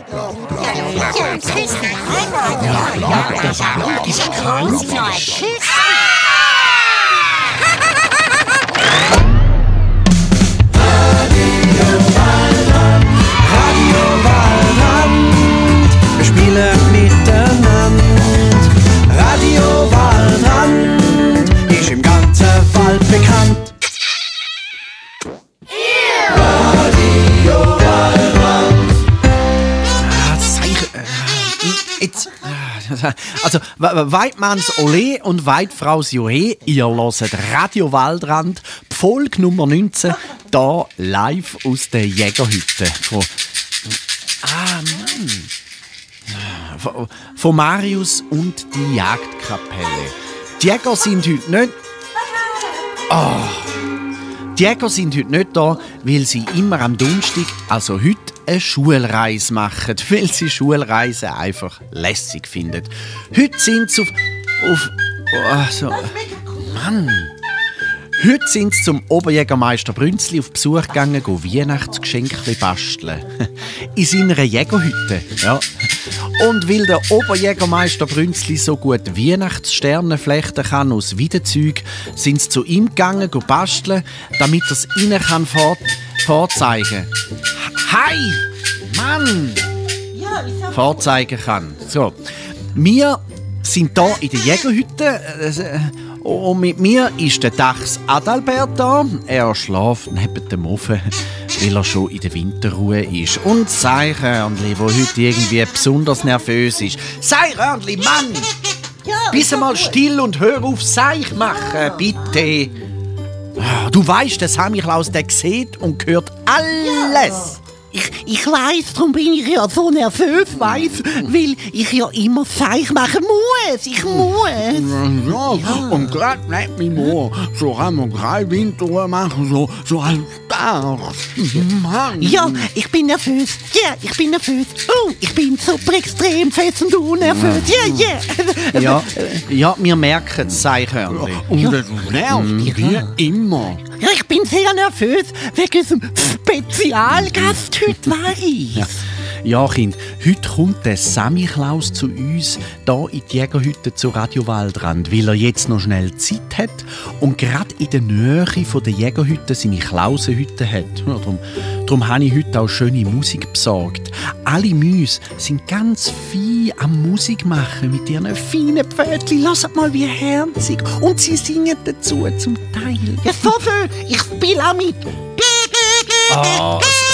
Wir spielen miteinander. Radio Waldrand ist im ganzen Wald bekannt. Radio Waldrand. Also, Weidmanns Ole und Weidfraus Joe, ihr hört Radio Waldrand, Folge Nummer 19, hier live aus der Jägerhütte. Von Marius und die Jagdkapelle. Die Jäger sind heute nicht... Die Jäger sind heute nicht da, weil sie immer am Donnerstag, also heute, eine Schulreise machen, weil sie Schulreisen einfach lässig finden. Heute sind sie Heute sind sie zum Oberjägermeister Brünzli auf Besuch gegangen, Weihnachtsgeschenkchen basteln. In seiner Jägerhütte. Ja. Und weil der Oberjägermeister Brünzli so gut Weihnachtssterne flechten kann aus Weidenzeug, sind sie zu ihm gegangen, basteln, damit er es ihnen vorzeigen kann. Hi! Mann! Vorzeigen kann. So. Wir sind hier in der Jägerhütte. Und mit mir ist der Dachs Adalbert da. Er schläft neben dem Ofen, weil er schon in der Winterruhe ist. Und Seichhörnli, wo heute irgendwie besonders nervös ist. Seichhörnli, Mann! Bist mal still und hör auf Seich machen, bitte. Du weißt, der Samichlaus, der sieht und hört alles. Ich weiss, darum bin ich ja so nervös, weil ich ja immer Seich machen muss. Ich muss. Ja, und gerade nicht mit mir. So kann man keine Winterruhe machen, so als Tag. Ja, ich bin nervös. Ja, ich bin nervös. Ich bin super extrem fest und unnervös. Ja, wir merken es, Seichhörnli. Und das nervt wie immer. Ja, ich bin sehr nervös wegen unserem Spezialgast heute, weiss. Ja, Kind, heute kommt der Samichlaus zu uns hier in die Jägerhütte zu Radio Waldrand, weil er jetzt noch schnell Zeit hat und gerade in der Nähe von der Jägerhütte seine Klausenhütte hat. Ja, darum habe ich heute auch schöne Musik besorgt. Alle Mäuse sind ganz fein am Musik machen mit ihren feinen Pfötchen. Hört mal, wie herzig. Und sie singen dazu zum Teil. Ja, so schön. Ich spiele auch mit.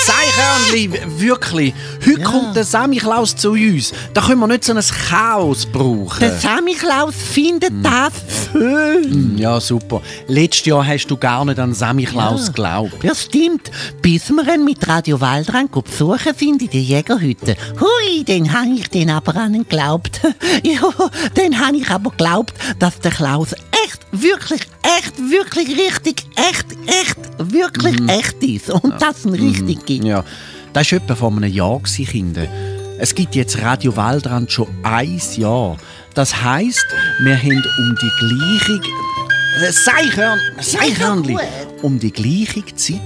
Seichhörnli, wirklich. Heute kommt der Samichlaus zu uns. Da können wir nicht so ein Chaos brauchen. Der Samichlaus findet das schön. Ja, super. Letztes Jahr hast du gar nicht an Samichlaus geglaubt. Ja, stimmt. Bis wir ihn mit Radio Waldrand besuchen sind in der Jägerhütte. Hui, dann habe ich den aber an ihn geglaubt. Ja, dann habe ich aber geglaubt, dass der Klaus wirklich echt ist. Und das ihn richtig gibt. Ja, das war etwa vor einem Jahr, Kinder. Es gibt jetzt Radio Waldrand schon 1 Jahr. Das heisst, wir haben um die gleiche... Seichhörnli! Um die gleiche Zeit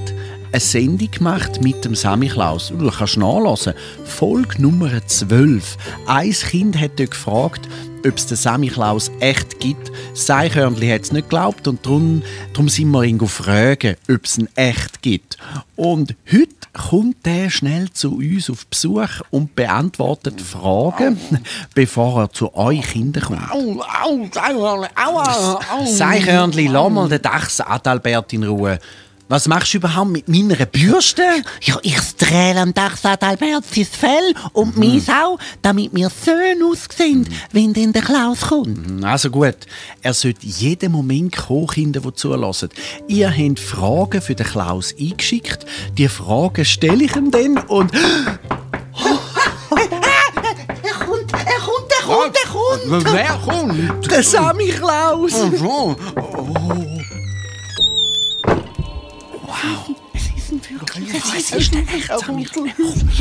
eine Sendung gemacht mit dem Samichlaus. Du kannst nachhören. Folge Nummer 12. Ein Kind hat dort gefragt, ob es den Samichlaus echt gibt. Seichhörnli hat es nicht geglaubt und darum sind wir ihn fragen, ob es ihn echt gibt. Und heute kommt er schnell zu uns auf Besuch und beantwortet Fragen, bevor er zu euch Kindern kommt. Seichhörnli, lass mal den Dachs Adalbert in Ruhe. Was machst du überhaupt mit meiner Bürste? Ja, ich strehle am Dachs Adalbert sein Fell und meins auch, damit wir schön aussehen, wenn dann der Klaus kommt. Also gut, er sollte jeden Moment kommen, Kinder, die zulassen. Ihr habt Fragen für den Klaus eingeschickt. Die Fragen stelle ich ihm dann und... Er kommt! Wer kommt? Der Samichlaus! So. Es ist ein echter Samichlaus.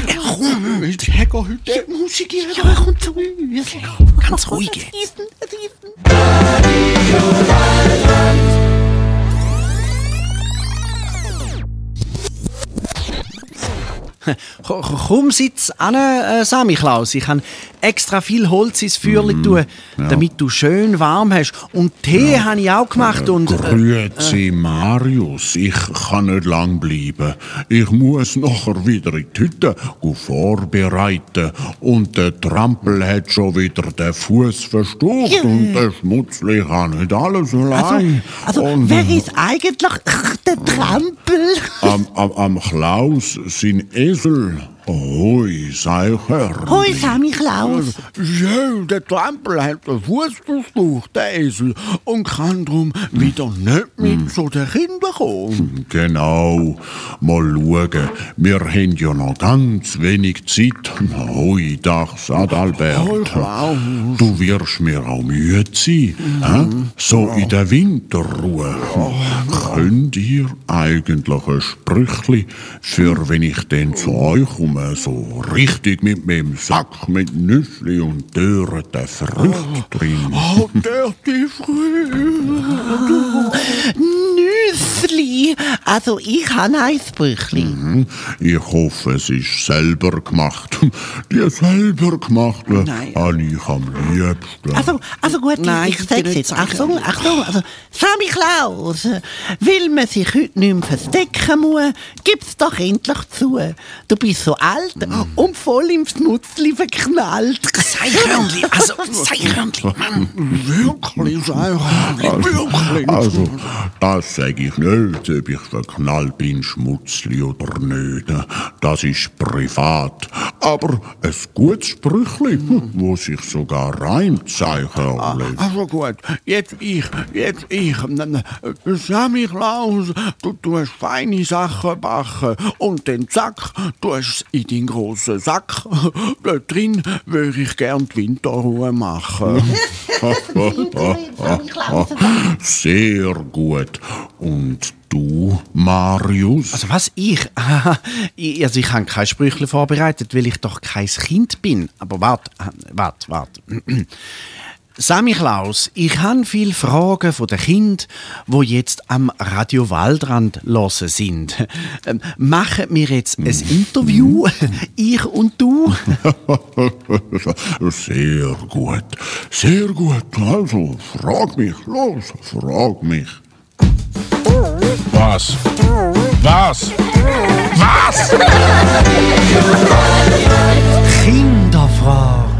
Er kommt. Die Jägerhütte. Musik, ja, er kommt zu uns. Ganz ruhig. Komm, sitz an, Samichlaus. Ich habe extra viel Holz ins Feuer tun, damit du schön warm hast. Und Tee habe ich auch gemacht. Grüezi, Marius. Ich kann nicht lang bleiben. Ich muss nachher wieder in die Hütte vorbereiten. Und der Trampel hat schon wieder den Fuß verstaucht. Und der Schmutzli kann nicht alles allein. Also wer ist eigentlich der Trampel? Am Klaus, sein Esel. Hoi, sei Herr. Hoi, Samichlaus. Ja, der Trampel hat den Fuß verstaucht, der Esel, und kann drum wieder nicht mit zu den Kindern kommen. Genau. Mal schauen. Wir haben ja noch ganz wenig Zeit. Hoi, Dach, Adalbert. Du wirst mir auch müde sein. So in der Winterruhe. Könnt ihr eigentlich ein Sprüchli für wenn ich denn zu euch komme? So richtig mit meinem Sack mit Nüssli und dörrten Früchten drin. Oh, dörrte Früchte. Nüssli. Also ich habe ein Sprüchli. Ich hoffe, es ist selber gemacht. Die selber gemachte habe ich am liebsten. Also gut, ich sag's jetzt. Achtung. Also, Samichlaus, weil man sich heute nicht mehr verstecken muss, gib's doch endlich zu. Du bist so alt und voll im Schmutzli verknallt. Seichhörnli, Mann. Wirklich, wirklich. Also, das sage ich nicht, ob ich verknallt bin, Schmutzli oder nicht. Das ist privat. Aber ein gutes Sprüchli, wo sich sogar reimt, Seichhörnli. Also gut, jetzt ich. Samichlaus, du tust feine Sachen backen und den Zack tust in deinen grossen Sack. Dort drin würde ich gern die Winterruhe machen. Sehr gut. Und du, Marius? Also was, ich? Also ich habe kein Sprüchli vorbereitet, weil ich doch kein Kind bin. Aber warte. Samichlaus, ich habe viele Fragen von den Kindern, die jetzt am Radio Waldrand hören sind. Machen wir jetzt ein Interview, ich und du? Sehr gut. Sehr gut. Also, frag mich. Was? Kinderfrage.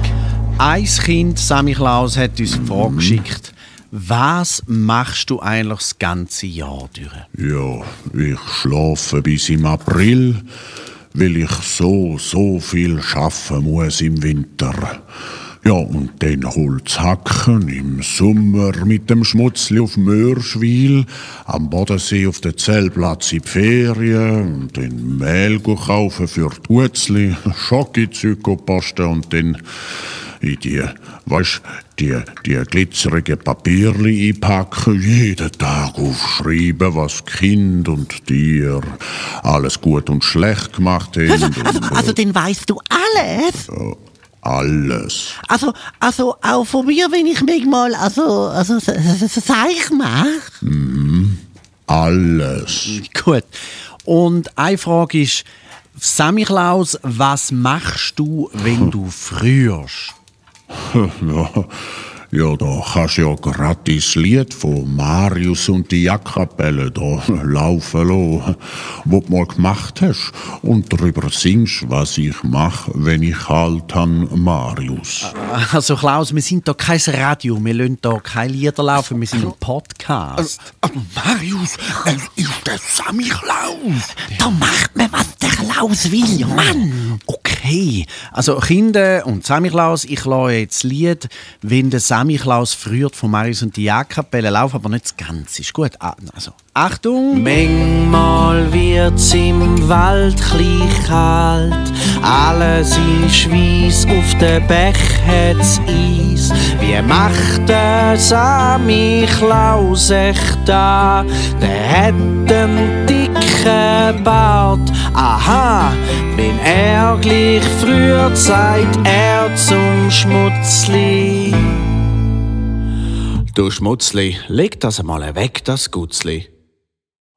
Ein Kind, Samichlaus, hat uns vorgeschickt. Was machst du eigentlich das ganze Jahr durch? Ja, ich schlafe bis im April, weil ich so viel schaffen muss im Winter. Ja, und dann Holz hacken im Sommer mit dem Schmutzli auf Mörschwil, am Bodensee auf den Zeltplatz in die Ferien und dann Mehl kaufen für die Utzli, Schokizeug posten und dann in die glitzerigen Papierli einpacken, jeden Tag aufschreiben, was Kind und Tier alles gut und schlecht gemacht haben. Also dann weißt du alles? Ja, alles. Also auch von mir, wenn ich manchmal Seich mache? Alles. Gut. Und eine Frage ist, Samichlaus, was machst du, wenn du frierst? Ja, da kannst du ja gratis Lied von Marius und die Jackkapelle da laufen lassen, wo du mal gemacht hast und darüber singst, was ich mache, wenn ich halt an Marius. Also Klaus, wir sind da kein Radio, wir lassen da keine Lieder laufen, wir sind ein Podcast. Marius, es ist der Samichlaus. Da macht man, was der Klaus will, Mann. Okay, also Kinder und Samichlaus, ich lasse jetzt das Lied, wenn der Samichlaus früher von Marius und die Jagdkapelle laufen, aber nicht das Ganze. Ist gut. Also, Achtung! Manchmal wird's im Wald klein kalt, alles ist weiss, auf den Bech hat's Eis. Wie macht der Samichlaus echt da? Der hat einen dicken Bart. Aha, wenn er gleich früher sagt, er zum Schmutzli. Du Schmutzli, leg das einmal weg, das Gutzli.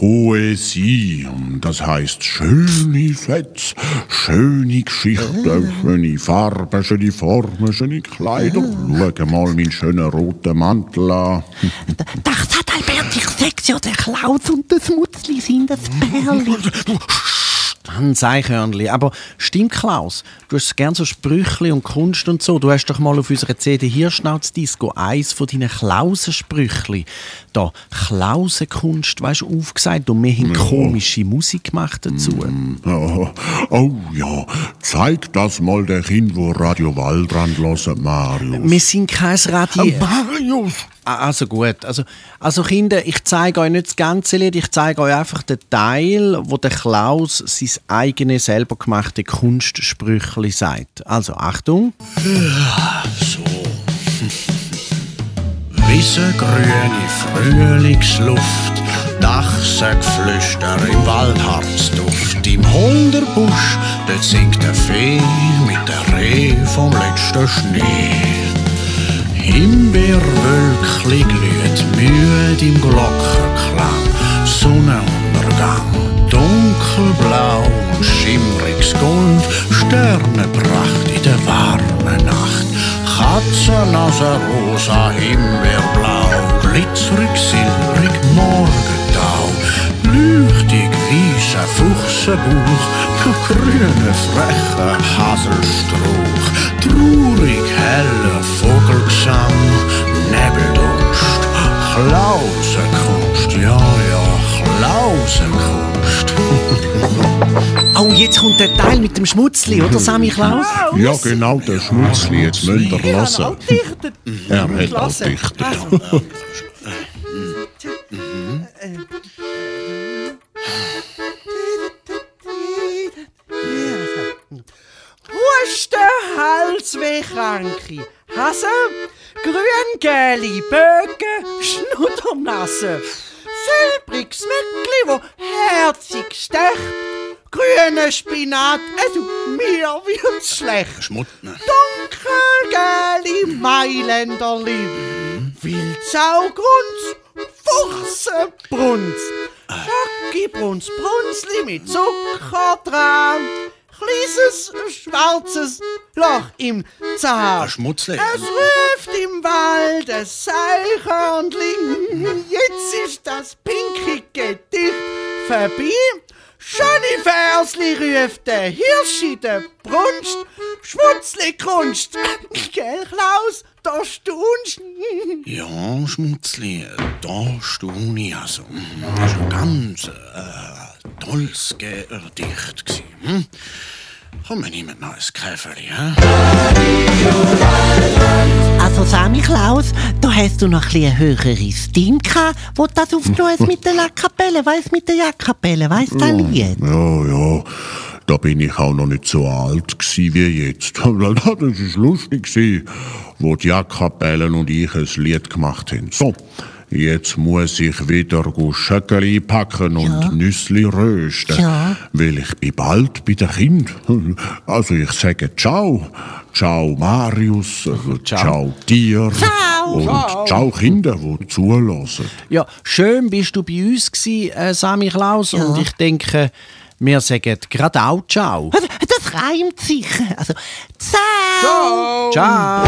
Poesie. Das heißt schöne Sätze, schöne Geschichten, schöne Farben, schöne Formen, schöne Kleider. Schau mal meinen schönen roten Mantel an. Das hat Albert, ich sag's ja, der Klaus und das Mutzli sind das Perli. Hans Eichhörnli. Aber stimmt, Klaus, du hast gern so Sprüchli und Kunst und so. Du hast doch mal auf unserer CD Hirschnauz-Disco eins von deinen Klausensprüchli. Da, Klausenkunst, weisst du, aufgesagt und wir haben komische Musik gemacht dazu. Oh ja, zeig das mal den Kind, wo Radio Waldrand hören, Marius. Wir sind kein Radio. Marius! Also gut, also Kinder, ich zeige euch nicht das ganze Lied, ich zeige euch einfach den Teil, wo der Klaus sein eigenes, selber gemachte Kunstsprüchli sagt. Also Achtung. So. Wiesengrüne Frühlingsluft, Dachsengeflüster im Waldharzduft, im Holderbusch, dort singt der Fee mit der Reh vom letzten Schnee. Himbeerwölkli glüht müde im Glockenklang, Sonnenuntergang, dunkelblau und schimmriges Gold, Sternenpracht in der warmen Nacht, Katzennase rosa, Himbeerblau, glitzerig, silbrig, Morgentau, leuchtig weißer Fuchsenbuch, grüne, frecher Haselstrauch, traurig, heller Vogelgesang, Nebeldunst, Klausenkunst, ja, Klausenkunst. Oh, jetzt kommt der Teil mit dem Schmutzli, oder Sammy Klaus? Ja, genau, der Schmutzli, jetzt müsst ihr hören. Er hat auch dichtet. Hustenhals wie Kranke, Hase, grün-gelbe Bögen, Schnuddernase, silbriges Mückli, wo herzig stecht, grüner Spinat, mir wird's schlecht. Schmutten. Dunkelgelbe Mailänderli, Wildsaugrunz, Fuchsenbrunz, Schockibrunz, Brunzli mit Zucker dran, kleines schwarzes Loch im Zahn. Schmutzli. Es ruft im Wald ein Eichhörnli, jetzt ist das pinke Gedicht vorbei. Schöne Versli ruft der Hirsch in der Brunst, Schmutzli Kunst. Gell, Klaus, da staunst. Ja, Schmutzli, da staune ich also. Das war ein ganz tolles Gedicht gewesen. Komm, wir nehmen noch ein Käferli, hä? Also Sammy Klaus, da hast du noch ein bisschen höhere Stimme gehabt, wo das aufgelöst mit der Kapelle, weißt mit der Jagdkapelle, weißt du das Lied? Ja, da bin ich auch noch nicht so alt gsi wie jetzt. Das war lustig gsi, wo die Jagdkapellen und ich ein Lied gemacht haben. So, jetzt muss ich wieder Schöckeli packen und Nüssli rösten, weil ich bin bald bei den Kindern. Also ich sage Ciao. Ciao Marius, ciao dir und ciao Kinder, die zulassen. Ja, schön bist du bei uns gsi, Sammy Klaus, und ich denke, wir sagen gerade auch Ciao. Das reimt sich. Also, ciao. Ciao.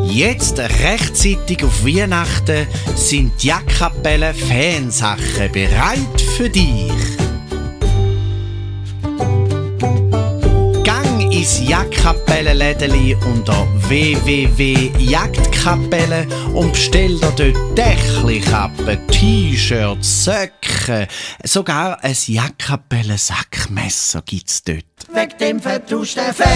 Jetzt rechtzeitig auf Weihnachten sind die Jagdkapellen Fansachen bereit für dich. Gang ins Jagdkapellenlädeli unter www.jagdkapelle und bestell dir dort Dächli-Kappen, T-Shirts, Söcke, sogar ein Jagdkapellen-Sackmesser gibt's dort. Weg dem vertuschten Fell.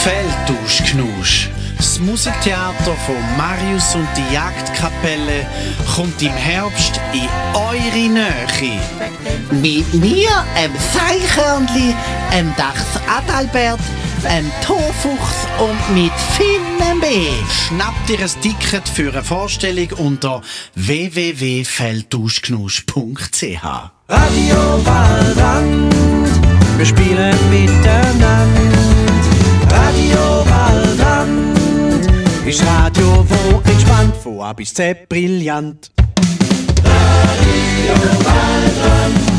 Feldtauschknusch. Das Musiktheater von Marius und die Jagdkapelle kommt im Herbst in eure Nähe. Mit mir, Seichhörnli, Dachs Adalbert, Torfuchs und mit vielen mehr. Schnappt ihr ein Ticket für eine Vorstellung unter www.feldtauschknusch.ch. Radio Waldrand, wir spielen miteinander. Radio Waldrand ist Radio, wo entspannt, von A bis Z brillant. Radio Waldrand.